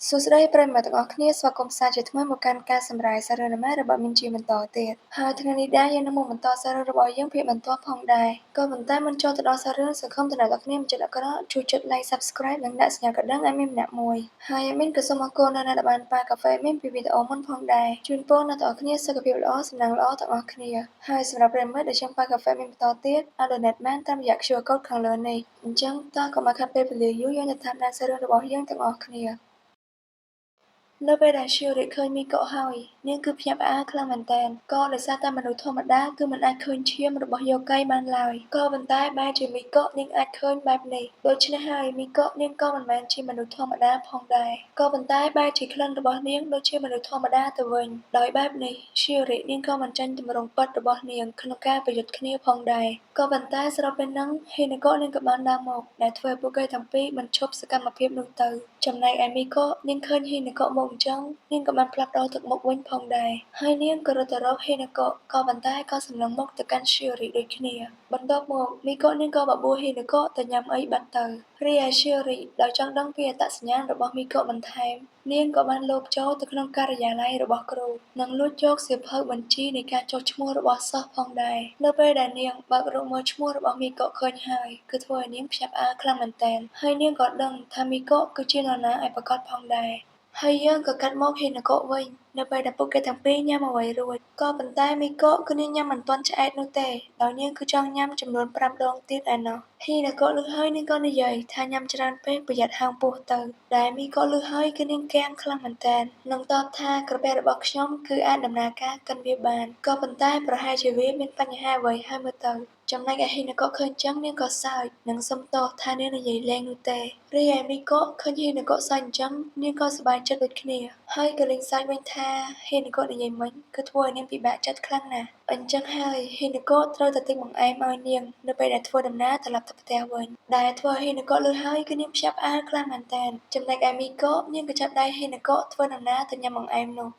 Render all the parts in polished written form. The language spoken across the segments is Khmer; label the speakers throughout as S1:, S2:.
S1: សួស្តីប្រិយមិត្តទាំងអស់គ្នាស្វាគមន៍សាជាថ្មីមកកាន់ការសម្រាយសាររឿងណារបស់មីនជាបន្តទៀតហើយថ្ងៃនេះដែរយើងនឹងមកបន្តសាររឿងរបស់យើងភាគបន្ទាប់ផងដែរក៏ប៉ុន្តែមុនចូលទៅដល់សាររឿងសង្ឃឹមថាអ្នកទាំងគ្នាមិនចិត្តអាក្រក់ជួយចុច Like Subscribe និងដាក់សញ្ញាកណ្ដឹងឲ្យមីនម្នាក់មួយហើយមីនក៏សូមអរគុណដល់អ្នកដែលបានប៉ាកាហ្វេមីនពីវីដេអូមុនផងដែរជូនពរអ្នកទាំងអស់គ្នាសុខភាពល្អសំណាងល្អទាំងអស់គ្នាហើយសម្រាប់ប្រិយមិត្តដែលចង់ប៉ាកាហ្វេមីនបន្តទៀតអាច donate បានតាមរយៈ QR code ខាងលើនេះអញ្ចឹងតោះកុំឲ្យខាត់ពេលវេលាយូរយើងទៅតាមដានសាររឿងរបស់យើងទាំងអស់គ្នានៅពេលដែល Shiori ឃើញមីកក់ហើយនាងគឺភ្ញាក់ផ្អើលខ្លាំងមែនទែនក៏ដោយសារតែមនុស្សធម្មតាគឺមិនអាចឃើញឈាមរបស់យោកៃបានឡើយក៏ប៉ុន្តែបែរជាមីកក់នាងអាចឃើញបែបនេះដូច្នេះហើយមីកក់នាងក៏មិនមែនជាមនុស្សធម្មតាផងដែរក៏ប៉ុន្តែបែរជាក្លិនរបស់នាងដូចជាមនុស្សធម្មតាទៅវិញដោយបែបនេះ Shiori នាងក៏មិនចាញ់ទម្រង់ពិតរបស់នាងក្នុងការប្រយុទ្ធគ្នាផងដែរក៏ប៉ុន្តែស្របពេលហ្នឹងហ៊ីណាកក់នាងក៏បានដើរមកដែលធ្វើឲ្យពួកគេទាំងពីរបញ្ឈប់សកម្មភាពនោះទៅចំណែកឯមីកក់នាងឃើញហ៊ីណាកក់មកអញ្ចឹងនាងក៏បានផ្លាស់ប្ដូរទឹកមុខវិញផងដែរហើយនាងក៏រត់ទៅរកហ៊ីណាកក់ក៏ប៉ុន្តែក៏សម្លឹងមុខទៅកាន់ Shiori ដូចគ្នាបន្ទាប់មកមីកក់នាងក៏បបួលហ៊ីណាកក់ទៅញ៉ាំអីបាត់ទៅរីឯ Shiori ដោយចង់ដឹងពីអត្តសញ្ញាណរបស់មីកក់បន្ថែមនាងក៏បានលបចូលទៅក្នុងការិយាល័យរបស់គ្រូនិងលួចយកសៀវភៅបញ្ជីនៃការចុះឈ្មោះរបស់សិស្សផងដែរនៅពេលដែលនាងបើករកមើលឈ្មោះរបស់មីកក់ឃើញហើយគឺធ្វើឲ្យនាងភ្ញាក់ផ្អើលខ្លាំងមែនទែនហើយនាងក៏ដឹងថាមីកក់គឺជានរណាឲ្យប្រាកដផងដែរហើយយើងក៏កាត់មកហ៊ីណាកក់វិញនៅពេលដែលពួកគេទាំងពីរញ៉ាំអ្វីរួចក៏ប៉ុន្តែមីកក់គឺនាងញ៉ាំមិនទាន់ឆ្អែតនោះទេដោយនាងគឺចង់ញ៉ាំចំនួន5ដងទៀតឯណោះហ៊ីណាកក់ឮហើយនាងក៏និយាយថាញ៉ាំច្រើនពេកប្រយ័ត្នហើមពោះទៅដែលមីកក់ឮហើយគឺនាងគាំងខ្លាំងមែនទែននិងតបថាក្រពះរបស់ខ្ញុំគឺអាចដំណើរការកិនវាបានក៏ប៉ុន្តែប្រហែលជាវាមានបញ្ហាអ្វីហើយមើលទៅចំណែកឯហ៊ីណាកក់ឃើញចឹងនាងក៏សើចនិងសុំទោសថានាងនិយាយលេងនោះទេរីឯមីកក់ឃើញហ៊ីណាកក់សើចអញ្ចឹងនាងក៏សប្បាយចិត្តដូចគ្នាហើយក៏លេងសើចវិញថាហ៊ីណាកក់និយាយមិញគឺធ្វើឲ្យនាងពិបាកចិត្តខ្លាំងណាស់អញ្ចឹងហើយហ៊ីណាកក់ត្រូវតែទិញបង្អែមឲ្យនាងនៅពេលដែលធ្វើដំណើរត្រឡប់ទៅផ្ទះវិញដែលធ្វើឲ្យហ៊ីណាកក់ឮហើយគឺនាងភ្ញាក់ផ្អើលខ្លាំងមែនទែនចំណែកឯមីកក់នាងក៏ចាប់ដៃហ៊ីណាកក់ធ្វើដំណើរទៅញ៉ាំបង្អែមនោះ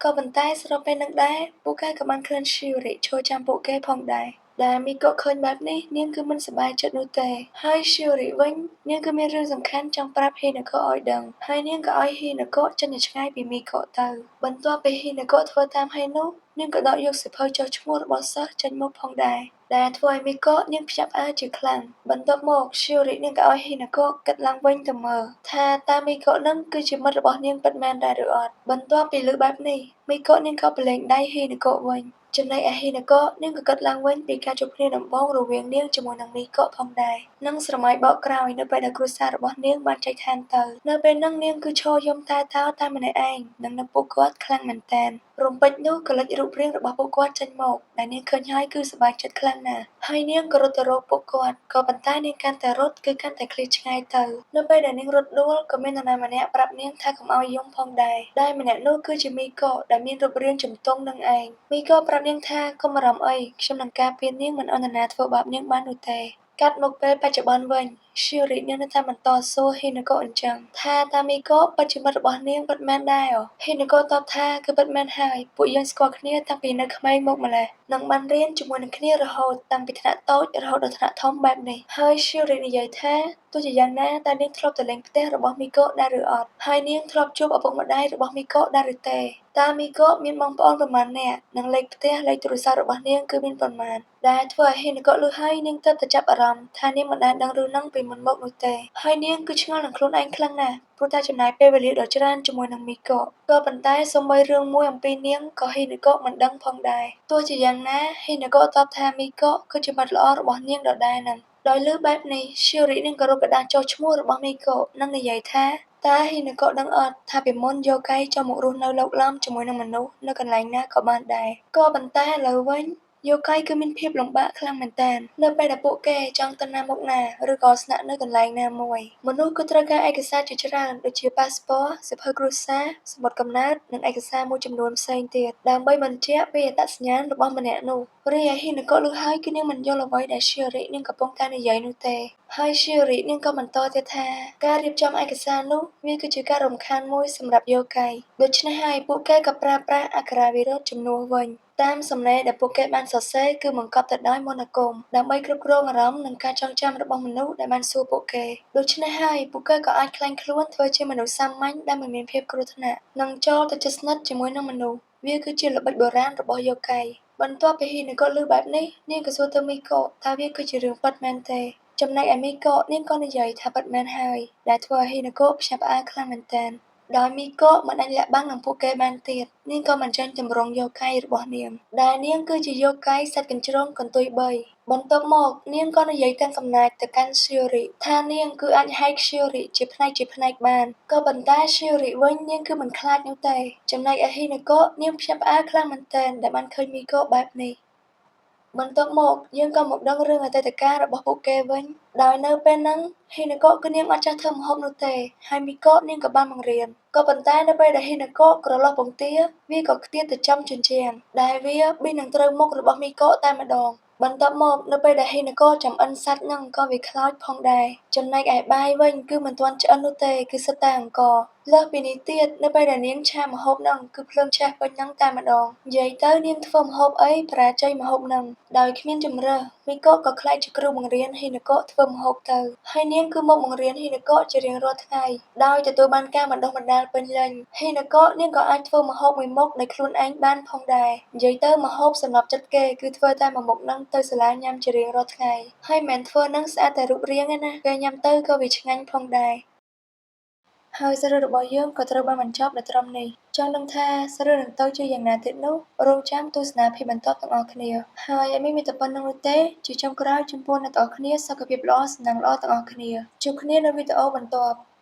S1: ក៏ប៉ុន្តែស្របពេលនឹងដែរពួកគេក៏បានឃើញ Shiori ឈរចាំពួកគេផងដែរដែលមីកក់ឃើញបែបនេះនាងគឺមិនសប្បាយចិត្តនោះទេហើយ Shiori វិញនាងគឺមានរឿងសំខាន់ចង់ប្រាប់ហ៊ីណាកក់ឲ្យដឹងហើយនាងក៏ឲ្យហ៊ីណាកក់ចេញឲ្យឆ្ងាយពីមីកក់ទៅបន្ទាប់ពីហ៊ីណាកក់ធ្វើតាមហើយនោះនាងក៏ដកយកសៀវភៅចុះឈ្មោះរបស់សិស្សចេញមកផងដែរដែលធ្វើឲ្យមីកក់នាងភ្ញាក់ផ្អើលជាខ្លាំងបន្ទាប់មក Shiori នាងក៏ឲ្យហ៊ីណាកក់គិតឡើងវិញទៅមើលថាតើមីកក់នឹងគឺជាមិត្តរបស់នាងពិតមែនដែរឬអត់បន្ទាប់ពីឮបែបនេះមីកក់នាងក៏ប្រឡែងដៃហ៊ីណាកក់វិញចំណែកឯហ៊ីណាកក់នាងក៏គិតឡើងវិញពីការជួបគ្នាដំបូងរវាងនាងជាមួយនឹងមីកក់ផងដែរនិងស្រមៃបកក្រោយនៅពេលដែលគ្រួសាររបស់នាងបានចែកឋានទៅនៅពេលហ្នឹងនាងគឺឈរយំតែតោតែម្នាក់ឯងនិងនឹកពួកគាត់ខ្លាំងមែនទែនរំពេចនោះក៏លេចរូបរាងរបស់ពួកគាត់ចេញមកដែលនាងឃើញហើយគឺសប្បាយចិត្តខ្លាំងណាស់ហើយនាងក៏រត់ទៅរកពួកគាត់ក៏ប៉ុន្តែនាងកាន់តែរត់គឺកាន់តែឃ្លាតឆ្ងាយទៅនៅពេលដែលនាងរត់ដួលក៏មាននរណាម្នាក់ប្រាប់នាងថាកុំឲ្យយំផងដែរដែលម្នាក់នោះគឺជាមីកក់ដែលមានរូបរាងជំទង់នឹងឯងមីកក់ប្រាប់នាងថាកុំបារម្ភអីខ្ញុំនឹងការពារនាងមិនឲ្យនរណាធ្វើបាបនាងបាននោះទេកាត់មកពេលបច្ចុប្បន្នវិញ Shiori នាងនៅតែបន្តសួរហ៊ីណាកក់អញ្ចឹងថាតើមីកក់ពិតជាមិត្តរបស់នាងពិតមែនដែរហ៊ីណាកក់តបថាគឺពិតមែនហើយពួកយើងស្គាល់គ្នាតាំងពីនៅក្មេងមកម្ល៉េះនិងបានរៀនជាមួយនឹងគ្នារហូតតាំងពីថ្នាក់តូចរហូតដល់ថ្នាក់ធំបែបនេះហើយ Shiori និយាយថាទោះជាយ៉ាងណាតើនាងធ្លាប់ទៅលេងផ្ទះរបស់មីកក់ដែរឬអត់ហើយនាងធ្លាប់ជួបឪពុកម្ដាយរបស់មីកក់ដែរឬទេតើមីកក់មានបងប្អូនប៉ុន្មាននាក់និងលេខផ្ទះលេខទូរស័ព្ទរបស់នាងគឺមានប៉ុន្មានដែលធ្វើឲ្យហ៊ីណាកក់ឮហើយនាងទើបតែចាប់អារម្មណ៍ថានាងមិនដែលដឹងរឿងហ្នឹងពីមុនមកនោះទេហើយនាងគឺឆ្ងល់នឹងខ្លួនឯងខ្លាំងណាស់ព្រោះតែចំណាយពេលវេលាដ៏ច្រើនជាមួយនឹងមីកក់ក៏ប៉ុន្តែសូម្បីរឿងមួយអំពីនាងក៏ហ៊ីណាកក់មិនដឹងផងដែរទោះជាយ៉ាងណាហ៊ីណាកក់តបថាមីកក់គឺជាមិត្តល្អរបស់នាងដដែលហ្នឹងដោយឮបែបនេះ Shiori នាងក៏រកក្រដាសចុះឈ្មោះរបស់មីកក់និងនិយាយថាតើហ៊ីណាកក់ដឹងអត់ថាពីមុនយោកៃចូលមករស់នៅលោកឡំជាមួយនឹងមនុស្សនៅកន្លែងណាក៏បានដែរក៏ប៉ុន្តែឥឡូវវិញយោកៃគឺមានភាពលំបាកខ្លាំងមែនទែននៅពេលដែលពួកគេចង់ទៅណាមកណាឬក៏ស្នាក់នៅកន្លែងណាមួយមនុស្សគឺត្រូវការឯកសារជាច្រើនដូចជាប៉ាសពតសៀវភៅគ្រួសារសំបុត្រកំណើតនិងឯកសារមួយចំនួនផ្សេងទៀតដើម្បីបញ្ជាក់ពីអត្តសញ្ញាណរបស់ម្នាក់នោះរីឯហ៊ីណាកក់ឮហើយគឺនាងមិនយល់អ្វីដែល Shiori នាងកំពុងតែនិយាយនោះទេហើយ Shiori នាងក៏បន្តទៀតថាការរៀបចំឯកសារនោះវាគឺជាការរំខានមួយសម្រាប់យោកៃដូច្នេះហើយពួកគេក៏ប្រើប្រាស់អក្ខរាវិរុទ្ធជំនួសវិញ តាមសំណេរដែលពួកគេបានសរសេរគឺបង្កប់ទៅដោយមន្តអាគមដើម្បីគ្រប់គ្រងអារម្មណ៍និងការចងចាំរបស់មនុស្សដែលបានសួរពួកគេ។ ដូច្នេះហើយពួកគេក៏អាចក្លែងខ្លួនធ្វើជាមនុស្សសាមញ្ញដែលមិនមានភាពគ្រោះថ្នាក់ និងចូលទៅជិតស្និទ្ធជាមួយនឹងមនុស្ស។ វាគឺជាល្បិចបុរាណរបស់យោកៃ។ បន្ទាប់ពីហ៊ីណាកូឮបែបនេះ នាងក៏សួរទៅមីកូថាវាគឺជារឿងពិតមែនទេ។ ចំណែកឯមីកូនាងក៏និយាយថាពិតមែនហើយ ដែលធ្វើឲ្យហ៊ីណាកូភ្ញាក់ផ្អើលខ្លាំងមែនទែន។ ដោយមីកូមិនអាចលាក់បាំងនឹងពួកគេបានទៀត នាងក៏បញ្ចេញទម្រង់យោកៃរបស់នាង ដែលនាងគឺជាយោកៃសត្វកញ្ជ្រោងកន្ទុយបី។ បន្ទាប់មកនាងក៏និយាយទាំងកំណាចទៅកាន់ស៊ីអូរិថានាងគឺអាចហែកស៊ីអូរិជាផ្នែកជាផ្នែកបាន ក៏ប៉ុន្តែស៊ីអូរិវិញនាងគឺមិនខ្លាចនោះទេ។ ចំណែកឯហ៊ីណាកូនាងភ្ញាក់ផ្អើលខ្លាំងមែនទែនដែលបានឃើញមីកូបែបនេះ។ បន្ទាប់មកយើងក៏មកដឹងរឿងអតីតកាលរបស់ពួកគេវិញ ដោយនៅពេលហ្នឹងហ៊ីណាកូគឺនាងអត់ចេះធ្វើម្ហូបនោះទេ ហើយមីកូនាងក៏បានបង្រៀន ក៏ប៉ុន្តែនៅពេលដែលហ៊ីណាកូក្រឡោះពងទា វាក៏ខ្ទាតទៅចំជញ្ជាំង ដែលវាប៊ីនឹងត្រូវមុខរបស់មីកូតែម្ដង។ បន្ទាប់មកនៅពេលដែលហ៊ីណាកូចំអិនសាច់ហ្នឹងក៏វាខ្លោចផងដែរ ចំណែកឯបាយវិញគឺមិនទាន់ឆ្អិននោះទេ គឺសុទ្ធតែអង្ករ។ លើសពីនេះទៀតនៅពេលដែលនាងឆាម្ហូបហ្នឹងគឺភ្លើងឆេះពេញហ្នឹងតែម្ដង។ និយាយទៅនាងធ្វើម្ហូបអីបរាជ័យម្ហូបហ្នឹង ដោយគ្មានជម្រើស មីកូក៏ក្លាយជាគ្រូបង្រៀនហ៊ីណាកូធ្វើម្ហូបទៅ ហើយនាងគឺមកបង្រៀនហ៊ីណាកូជារៀងរាល់ថ្ងៃ ដោយទទួលបានការបណ្ដុះបណ្ដាលពេញលេញ។ ហ៊ីណាកូនាងក៏អាចធ្វើម្ហូបមួយមុខដោយខ្លួនឯងបានផងដែរ។ និយាយទៅម្ហូបសម្រាប់ចិត្តគេគឺធ្វើតែមួយមុខហ្នឹងទៅសាលាញ៉ាំជារៀងរាល់ថ្ងៃ ហើយមិនមែនធ្វើហ្នឹងស្អាតតែរូបរាងទេណា គេញ៉ាំទៅក៏វាឆ្ងាញ់ផងដែរ។ ហើយសាច់រឿងរបស់យើងក៏ត្រូវបានបញ្ចប់នៅត្រឹមនេះ។ ចង់ដឹងថាសាច់រឿងនឹងទៅជាយ៉ាងណាទៀតនោះ រង់ចាំទស្សនាភាគបន្ទាប់ទាំងអស់គ្នា។ ហើយអត់មានតែប៉ុណ្្នឹងនោះទេ ជាចុងក្រោយចំពោះអ្នកទាំងអស់គ្នាសុខភាពល្អសំណាងល្អទាំងអស់គ្នា។ ជួបគ្នានៅវីដេអូបន្ទាប់។